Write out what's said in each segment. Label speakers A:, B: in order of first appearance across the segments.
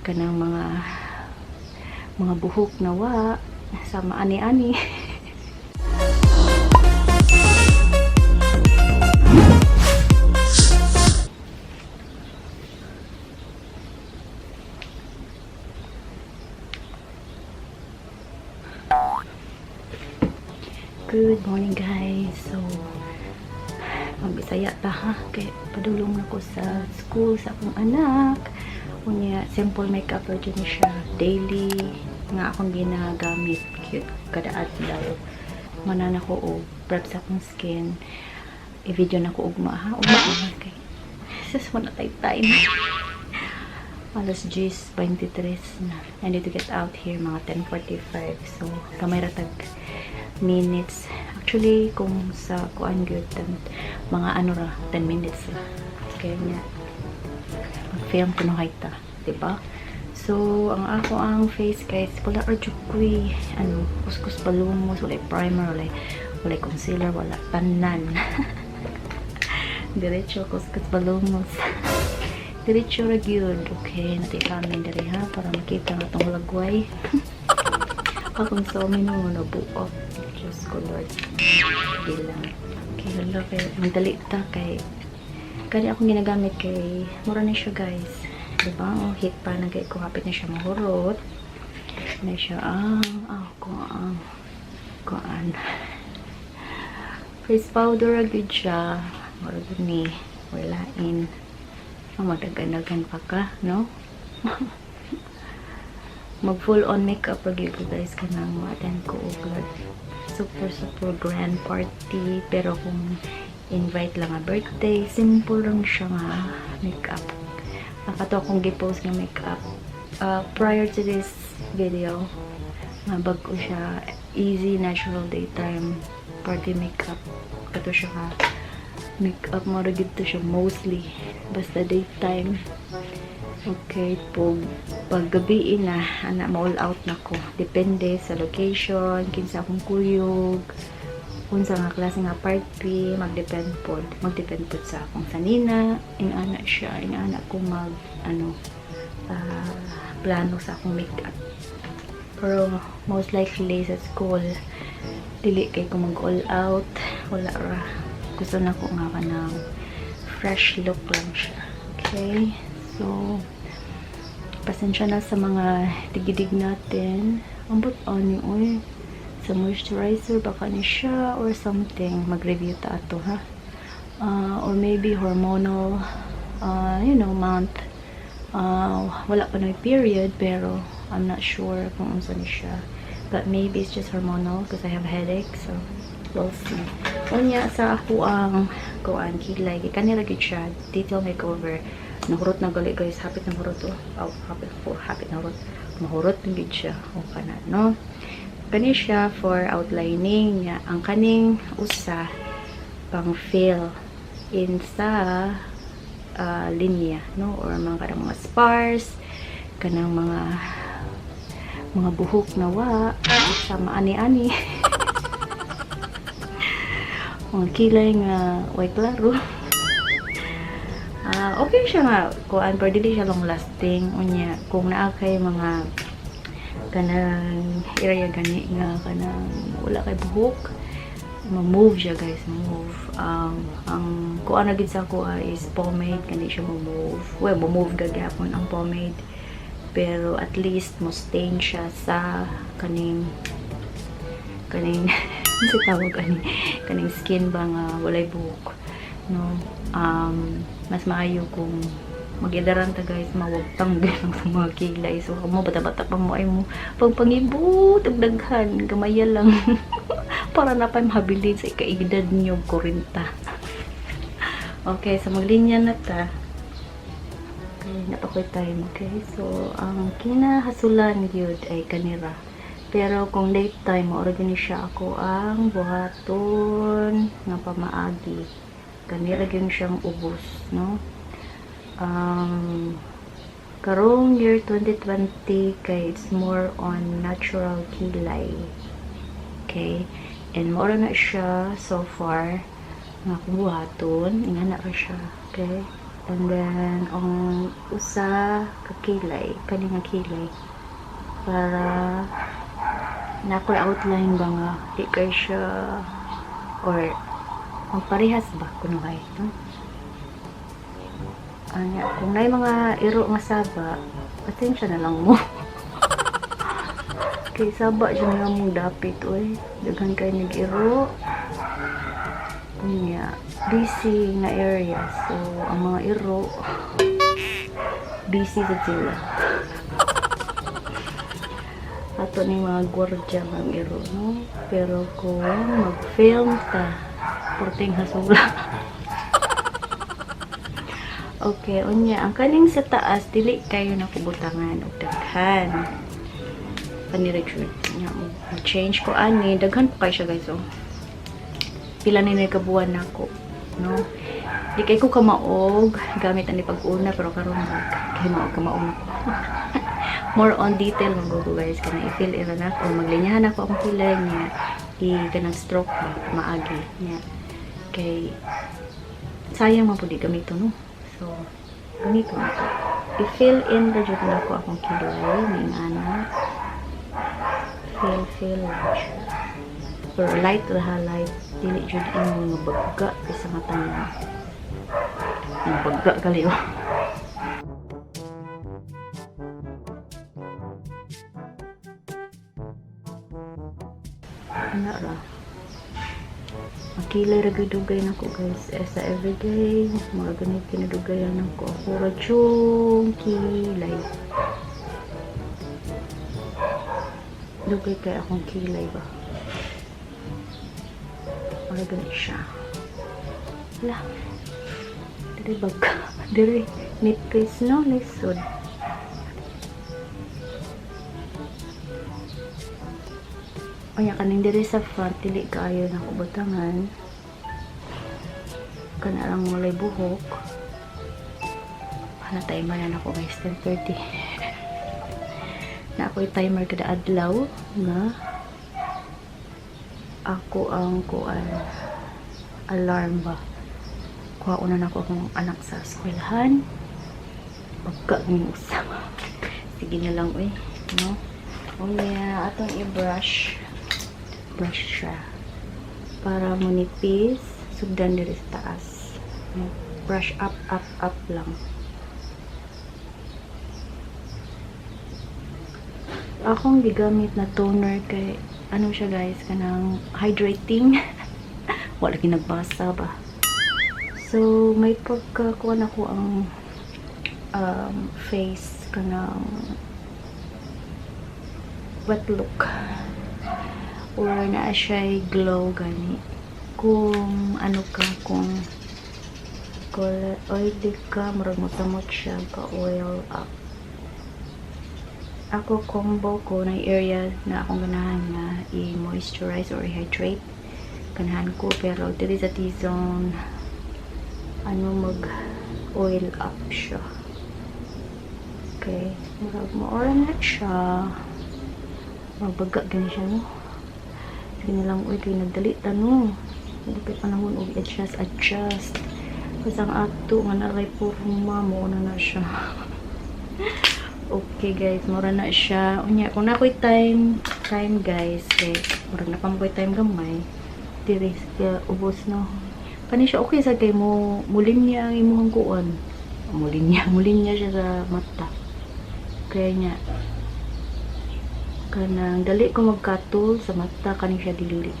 A: Kanang mga buhok na wa sama ani-ani. Good morning, guys. So magbisaya ta ha, kay padulong na ko sa school sa akong anak. Unya, simple makeup ra jud ni siya, daily nga akong ginagamit cute kada adlaw. Mana na ko og prep sa akong skin. I-video na ko ugma ha, ugma ha, kay sis mo na tay time. Alas 10:23 na. I need to get out here mga 10:45. So, kamay ratag minutes. Actually, kung sa kuan gyud, mga ano ra, 10 minutes ra. Kaya niya, mag-film ko no ta, diba? So, ang ako ang face, guys, wala ra jud ko'y, ano, kuskus balumos, wala primer, wala concealer, wala tanan. Diretso kuskus balumos. Diretso ra gyud. Okay, natay kami diri ha para makita nga tong lagway. Akong somi no nabuok. Diyos ko Lord. Sige lang. Okay, hala kay magdali ta kay kani akong ginagamit kay mura na siya, guys. Diba? Oh, hit pa na kay ko, hapit na siya mahurot. Na siya ang ako ang kuan. Face powder ra gyud siya. Mura gyud ni walain. Ang magdagan-dagan pa ka, no? Mag full on makeup ra gyud ko, guys, kanang ma-attend ko og like super super grand party, pero kung invite lang nga birthday, simple lang siya nga makeup. Nakato akong gi-post nga makeup prior to this video nga bag-o siya, easy natural daytime party makeup. Kato siya nga makeup, mo ra gyud to siya mostly basta daytime. Okay, pag gabi na, ana, ma-all out na ko. Depende sa location, kinsa akong kuyog, unsa nga klase nga party, magdepend pod. Magdepend pod sa akong sanina, ingana siya, ingana ko mag, ano, plano sa akong makeup. Pero most likely sa school, dili kay ko mag all out, wala ra. Gusto na ko nga kanang fresh look lang siya. Okay? So, pasensya na sa mga tigidig natin. Ambot ani, oy. Sa moisturizer, baka ni siya or something. Mag-review ta ato, ha? Or maybe hormonal, month. Wala pa na period, pero I'm not sure kung unsa ni siya. But maybe it's just hormonal because I have a headache, so we'll see. Unya, sa ako ang kuan kilay, kay kanila gyud siya, detail makeover. Nahurot na gali, guys, hapit na hurot oh. Oh, hapit po, hapit na hurot. Mahurot na gyud siya. O kana, no? Kani siya for outlining niya. Ang kaning usa pang fill in sa linya, no? Or mga kanang mga sparse, kanang mga buhok na wa sama ani-ani. Mga kilay nga way klaro. Okay siya nga kuan, pero dili siya long lasting. Unya kung naa kay mga kanang area gani nga kanang wala kay buhok, ma-move siya, guys, move. Ang kuan na gid sa ako is pomade, kani siya mo-move. Well, mo-move gagapon ang pomade, pero at least mo stain siya sa kaning kaning sa tawag ani, kaning skin ba nga walay buhok, no? Mas maayo kung mag-idaran ta, guys, mawagtang lang sa mga kilay. So kamo bata-bata pa mo ay mo pagpangibot og daghan, gamaya lang para na pa mabilin sa ikaedad niyo 40. Okay, so maglinya na ta. Okay, napakoy time. Okay, so ang kinahasulan gyud ay kanira. Pero kung late time, mao ra gyud ni siya ako ang buhaton nga pamaagi. Kanira gyud siyang ubos, no? Karong year 2020 kay it's more on natural kilay. Okay? And mao ra na siya so far nga akong buhaton. Ingana ra siya. Okay? And then, ang usa ka kilay, kani nga kilay, para na ako'y outline ba nga, di kay siya, or ang parehas ba, kunuhay, no? Anya, kung naay mga iro nga saba, pasensya na lang mo. Kay saba siya nga mong dapit, oy. Daghan kay nag-iro. Unya, busy nga area. So, ang mga iro, busy sa sila. Ato ni mga gwardya mga iro, no? Pero kung mag-film ta, porting hasula. Okay, unya, ang kaning sa taas, dili kayo nakubutangan og daghan. Kanira jud. Nya, mo change ko ani, daghan pa kayo siya, guys, oh. Pila ni kabuan nako, no? Di kay ko kamaog gamit ani pag-una, pero karon mag kay maog kamaog nako. More on detail man ko, guys, kana i-fill ira nako, maglinyahan ako akong kilay niya, i kanang stroke ba maagi niya. Kay sayang man pud di gamito, no? So, gamito na to. I-fill in ra jud nako akong kilay ning ana. Fill, fill lang siya. Pero light ra ha, light. Dili jud imo nga bagga sa mata niya. Ang bagga kali, oh. Ana ra. Makilay ra gyud dugay nako, guys. Eh, sa everyday, mura ganit kinadugayan nako. Ako ra jung kilay. Dugay kay akong kilay ba. Mura ganit siya. Hala. Dire bag. Dire nipis, no, lisod. Kaya kaning diri sa front, dili kaayo na butangan. Kana lang walay buhok. Hala, timer na nako, guys, 10:30. Na ako'y timer kada adlaw nga ako ang kuan alarm ba. Kuha na nako akong anak sa eskwelahan. Pagka ng usap. Sige na lang, uy, no? Unya, atong i-brush. Brush siya para munipis, sugdan diri sa taas. Brush up, up, up lang. Akong gigamit na toner kay ano siya, guys, kanang hydrating. Wala lagi nagbasa ba. So may pagkakuha na ko ang face, kanang wet look or naa siya glow gani. Kung ano ka, kung oily ka, murag mosamot siya ka oil up. Ako combo ko na area na akong ganahan nga i-moisturize or i-hydrate, ganahan ko, pero diri sa T-zone, ano, mag oil up siya. Okay, murag mo na siya, magbaga gani siya, no? Sige na lang, uy, kay nagdali ta, no? Hindi kay panahon og adjust, adjust. Kasi ang ato nga naray porma mo na na siya. Okay, guys, mura na siya. Unya, kung na ako'y time, time, guys, kay murag na pa mo ko'y time gamay. Diri, kaya ubos, no? Kani siya okay sa kay mo, mulim niya ang imuhang kuan. Mulim niya siya sa mata. Kaya niya, kanang dali ko magkatul sa mata, kani siya dili.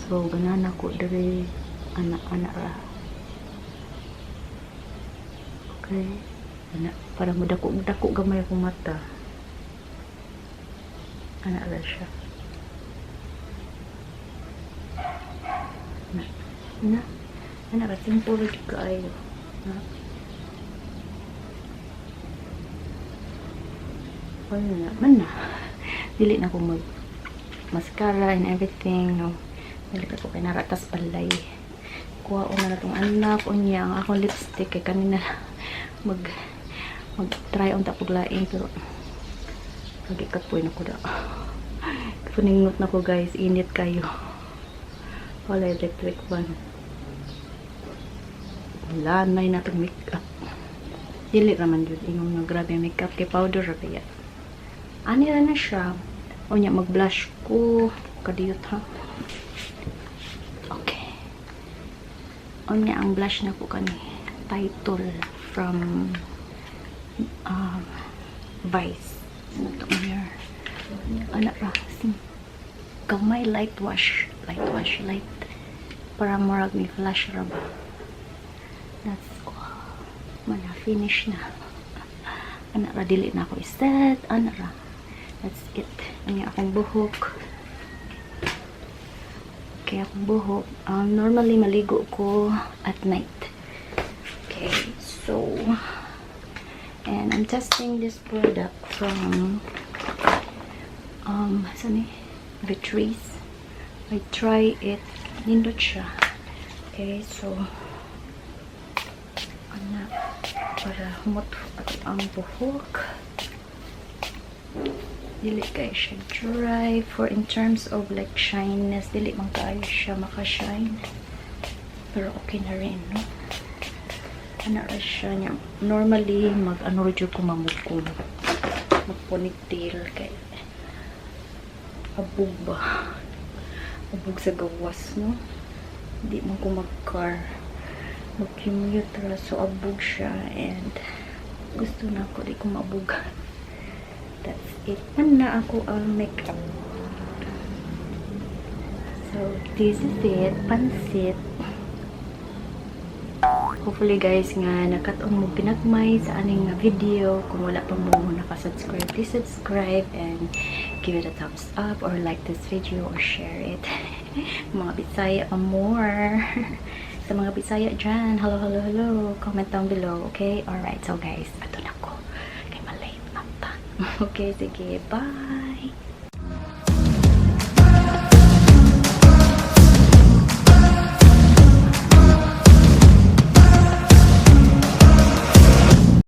A: So ganahan ako diri, ana-ana ra. Okay, ana para mo dako dako gamay akong mata. Ana ra siya. Na, na, ana ra, simple ra jud kaayo. Na. Wala man na. Dili na ko mag mascara and everything, no. Dili ko kay naratas balay. Kuha ko na tong anak unya ang akong lipstick kay kanina mag mag try on ta pug lain, pero lagi kapoy na ko da. Kapuningot na ko, guys, init kayo. Wala electric fan. Wala na natong makeup. Dili raman jud ingon nga grabe makeup kay powder ra kaya. Ani ra na siya. Unya mag-blush ko. Kadiyot ha. Okay. Unya ang blush nako kani. Title from Vice. Ano to mirror? Ana ra. Gamay light wash. Light wash. Light. Para murag may flash ra ba. That's all. Mana finish na. Ana ra, dili na ako i-set. Ana ra. That's it. Unya akong buhok. Okay, akong buhok. Normally, maligo ko at night. Okay, so, and I'm testing this product from, saan eh? Vitrice. I try it. Nindot siya. Okay, so, ana, para humot ato ang buhok. Dili kay siya dry for in terms of like shininess, dili man kaayo siya maka-shine, pero okay na rin, no? Ana ra siya niya. Normally mag ano ra jud ko, mamugkong mag ponytail kay abog ba, abog sa gawas, no? Di man ko mag-car, mag-commute ra, so abog siya and gusto na ako di ko maabugan. That's it. Man na ako ang makeup. So, this is it. Pansit. Hopefully guys nga nakat-on mo ginagmay sa aning nga video. Kung wala pa mo nakasubscribe, please subscribe and give it a thumbs up or like this video or share it. Mga Bisaya pa more. Sa mga Bisaya dyan, hello, hello, hello. Comment down below, okay? Alright, so guys, ato na ko. Kay malate mata. Okay, sige, bye!